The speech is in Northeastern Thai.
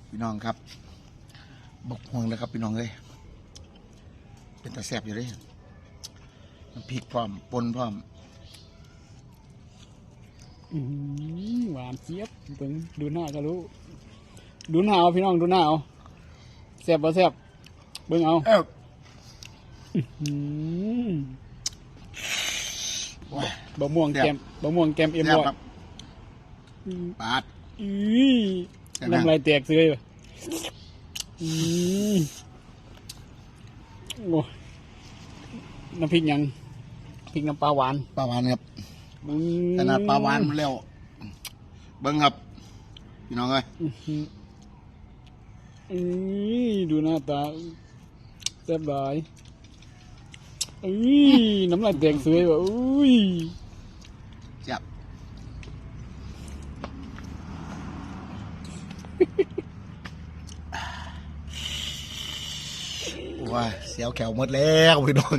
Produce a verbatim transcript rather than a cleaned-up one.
พี่น้องครับ บักฮวงนะครับพี่น้องเอ้ย เป็นตาแซ่บอยู่เด้ น้ำพริกพร้อม ป่นพร้อม อืมหวานเจี๊ยบเบิ่งดูหน้าก็รู้ ดูหน้าเอาพี่น้องดูหน้าเอาแซ่บบ่แซ่บเบิ่งเอา เออ อืมบะม่วงแกมบะม่วงแกมเอ็ม แซ่บ ร้อย ครับ อืม ปาด อื้อ แซ่บนะ น้ำลายแตกเลยว่ะอืมโอ้น้ำพริกหยังพริกน้ำปลาหวาน ปลาหวานครับ อืม ขนาดปลาหวานมันแล้ว เบิ่งครับ พี่น้องเอ้ย อื้อหืออื้อดูหน้าตาแซ่บหลายอื้อน้ำลายแตกเสยว่ะอุ้ย แซ่บว้าเสียวแขวหมดแล้วพี่น้อง